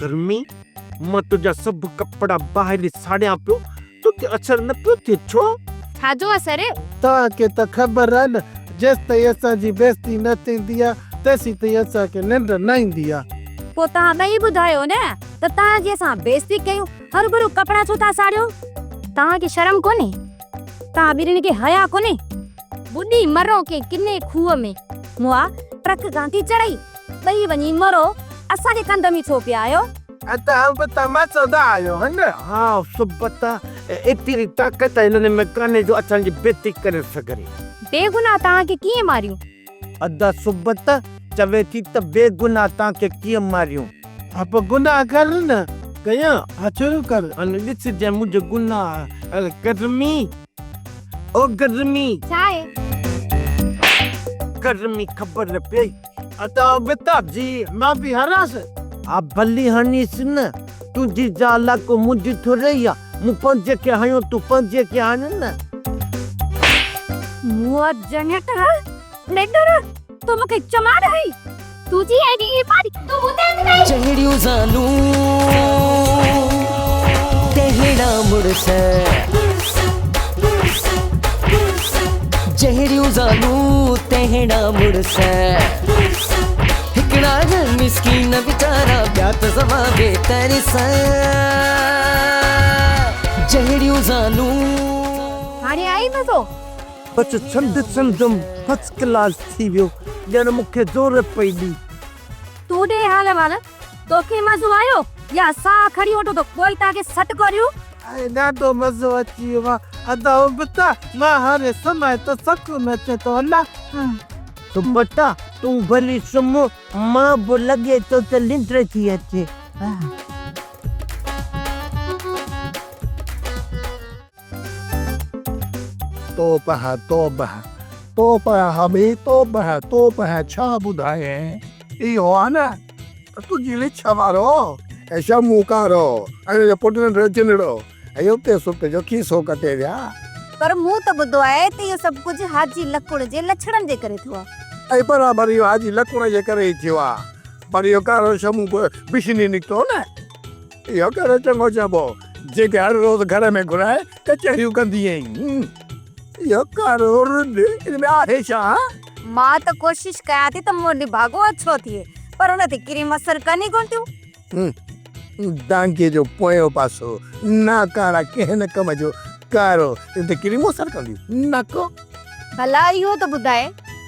گرمي، مان تنهنجا سڀ ڪپڙا باهه ڏي ساڙيان پيو، توکي اثر نه پيو ٿئي ڇو؟ ڇا جو اثر؟ توهان کي ته خبر آهي نه، جيستائين اسان جي بيستي نه ٿيندي آهي، تيسيتائين اسان کي ننڊ نه ايندي آهي. پوء توهان ٻئي ٻڌايو نه ته توهان جي اسان بيستي ڪيون، هروڀرو ڪپڙا ڇو ٿا ساڙيو؟ توهان کي شرم ڪونهي؟ توهان ٻنهين کي حياء ڪونهي؟ ٻڏي مرو ڪنهن ڪني کوهه ۾. مئا ٽرڪ گانڌي چڙهئي، ٻئي وڃي مرو، اسان جي ڪنڌ ۾ ڇو پيا آهيو؟ ۽ توهان به تماشو ٿا آهيو هن؟ ها سبتا، ايتري طاقت هنن ۾ ڪانهي جو اسان جي بيعزتي ڪري سگهن. بيگناهه توهان کي ڪيئن ماريون؟ ادا سبتا، چوي ٿي ته بيگناهه توهان کي ڪيئن ماريون؟ ها پوء گناهه ڪر نه. ڪيان؟ ها شروع ڪر. هن ڏسجانء منهنجو گناهه. گرمي، او گرمي. ڇا آهي؟ گرمي خبر نه پيئي. ادا ابتا، جي مان به هڻانس؟ ها ڀلي هڻيس نه، تنهنجي زال آ ڪو منهنجي ٿورئي آ، مون پنهنجي کي هنيو تون پنهنجي کي هڻ نه. مئا جنيٽر، نيٽر، تو مون کي چماٽ هنئي. تنهنجي اهڙي ايماني تون مون تي هٿ کڻين. جهڙيون زالون تهڙا مڙس. جهڙيون زالون تهڙا مڙس. هڪڙا مسڪين ويچارا ٻيا ته سوا بي ترس. جهڙيون زالون. هاڻي آئي مزو. بس سنڌ سندم فرسٽ ڪلاس ٿي ويو ڄڻ مون کي زور پئي ڏي. تون ڏي حال احوال، توکي مزو آيو يا ساهه کڻي وٺو ته پوء توهان کي سٽ ڪريون. ۽ ڏاڍو مزو اچي ويو آ ادا ابتا مان هاڻي سمهان ته سڪون اچي ٿو الا. ابتا تون ڀلي سمهه مان به لڳي ٿو ته ننڊ ٿي اچي. توبهه توبهه توبهه حميد توبهه توبهه ڇا ٻڌايين اهو آ نه ته تنهنجي لڇ وارو ۽ شمون ڪارو ۽ ان جو پٽ ننڍڙو جنڙو ۽ اتي ستي جو کيسو ڪٽي ويا. پر مون ته ٻڌو آهي ته اهو سڀ ڪجهه حاجي لڪڻ جي لڇڻن جي ڪري ٿيو آ. ۽ برابر اهو حاجي لڪڻ جي ڪري ئي ٿيو آ پر اهو ڪارو شمون به بشني نڪتو نه. اهو ڪهڙو چڱو چئبو، جنهن کي هر روز گهر ۾ گهرائي ڪچهريون ڪندي آهين. اهو ڪارو رڍ ان ۾ آهي ڇا؟ مان ته ڪوشش ڪيان ٿي ته مون نڀاڳو اڇو ٿئي، پر ان تي ڪريم اثر ڪن ئي ڪونه ٿيون. ڊانڪيء جو پويون پاسو ناڪارا ڪنهن نه ڪم جو ڪارو، ان تي ڪريمون اثر ڪنديون؟ نه ڪو. ڀلا اهو ته ٻڌاء،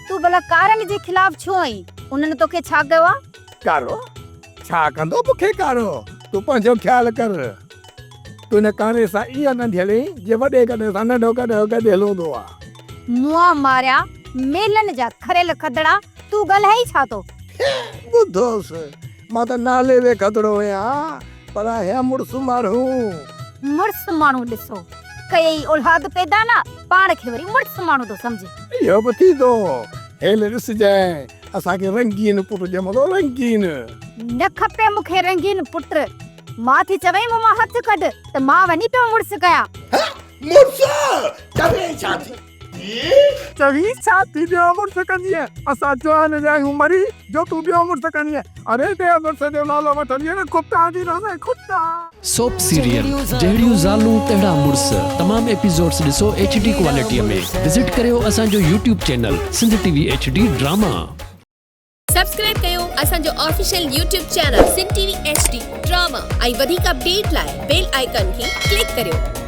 تون ڀلا ڪارن جي خلاف ڇو آهين؟ انهن توکي ڇا ڪيو آهي؟ ڪارو؟ ڇا ڪندو مون کي ڪارو؟ تون پنهنجو خيال ڪر. تون هن ڪاري سان ائين نه جهلين جيئن وڏي گڏهه سان ننڍو گڏهه گڏيل هوندو آ. مئا ماريا ميلن جا کريل کدڙا، تون ڳالهائين ڇا ٿو؟ ٻڌوس، مان ته نالي ۾ کدڙو آهيان، پر آهيان مڙس ماڻهو. مڙس ماڻهو ڏسو، ڪيئي اولاد پيدا نه، پاڻ کي وري مڙس ماڻهو ٿو سمجهي. اهو به ٿيندو، هيل ڏسجانء، اسان کي رنگين پٽ ڄمندو رنگين. نه کپي مون کي رنگين پٽ. مان ٿي چوين مون مان هٿ ڪڍ ته مان وڃي پيو مڙس ڪيان. ها مڙس! چوين ڇا ٿي؟ چوين ڇا ٿي ٻيو مڙس ڪندينء؟ اسان جوان ويا آهيون مري جو تون ٻيو مڙس ڪندينء. اڙي ٻئي مڙس جو نالو وٺندينء نه ڪتا ٿي رهندين ڪتا. سوپ سيريل جهڙيون زالون تهڙا مڙس تمام ايپيسوڊس ڏسو ايڇ ڊي ڪوالٽي ۾ وزٽ ڪريو اسان جو YouTube channel Sindh T V H D drama. Subscribe ڪيو اسان جو official YouTube channel Sindh T V H D drama ۽ وڌيڪ اپڊيٽ لاء بيل آئيڪان کي ڪلڪ ڪريو.